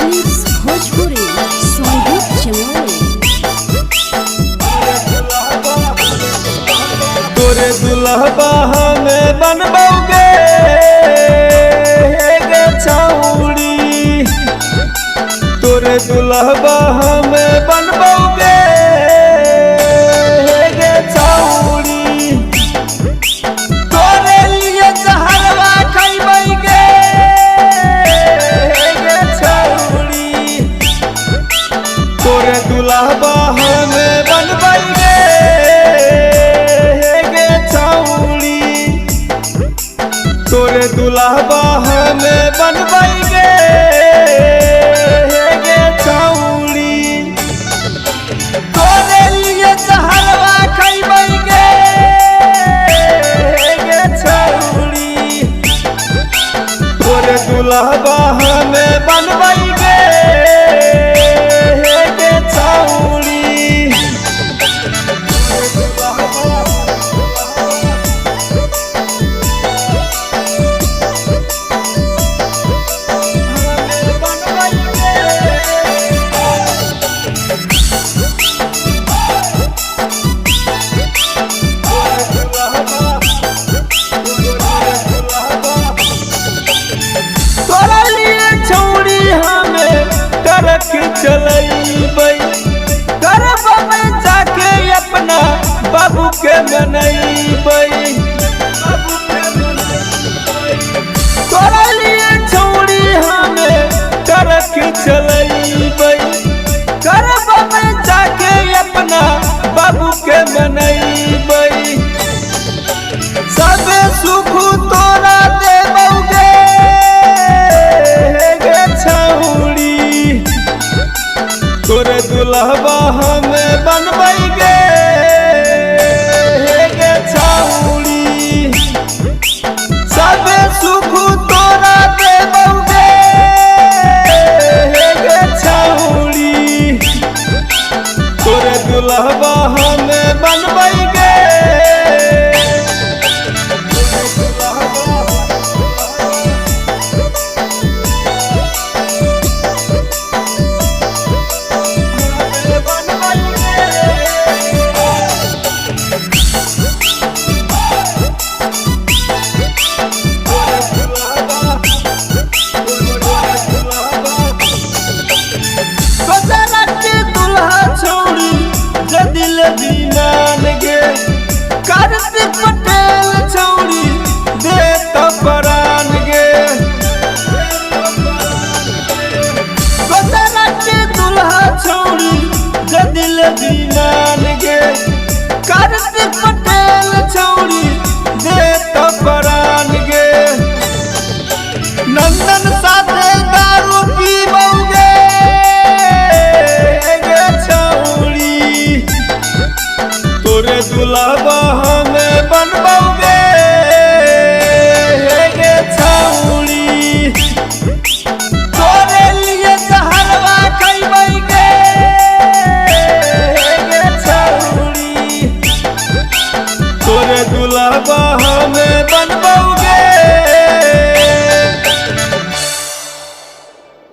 Films Bhojpuri Sandeep Jamui. तोरे दुल्हबा हमें बनबौगे गे छौड़ी, तोरे दुल्हबा हमें बनबौगे गे छौड़ी। तोरे लिए जहरवा खैबै गे गे छौड़ी, तोरे दुल्हबा हमें बनबै गे गे छौड़ी, तोरे दुल्हबा हमें बनबै गे गे छौड़ी। तोरे लिए जहरवा खैबै गे गे छौड़ी, तोरे दुल्हबा हमें बनबै गे गे छौड़ी। तोरा लिए छौड़ी हमें करक चलैबै, करब जाके अपना बाबू के मनैबै। तोरा लिए छौड़ी हमें करक चलैबै, करब जाके अपना बाबू के मनैबै। सब सुख तोरा देबौगे गे छौड़ी, तोरे दुल्हबा हमें बनबै गे गे छौड़ी। सब सुख तोरा देबौगे गे छौड़ी, तोरे दुल्हबा हमें बनबै गे। दुल्हा छौड़ी जदिल दीमान गे, कार्तिक पटेल छौड़ी दे त परान गे। गोदरा के दुल्हा छौड़ी जदिल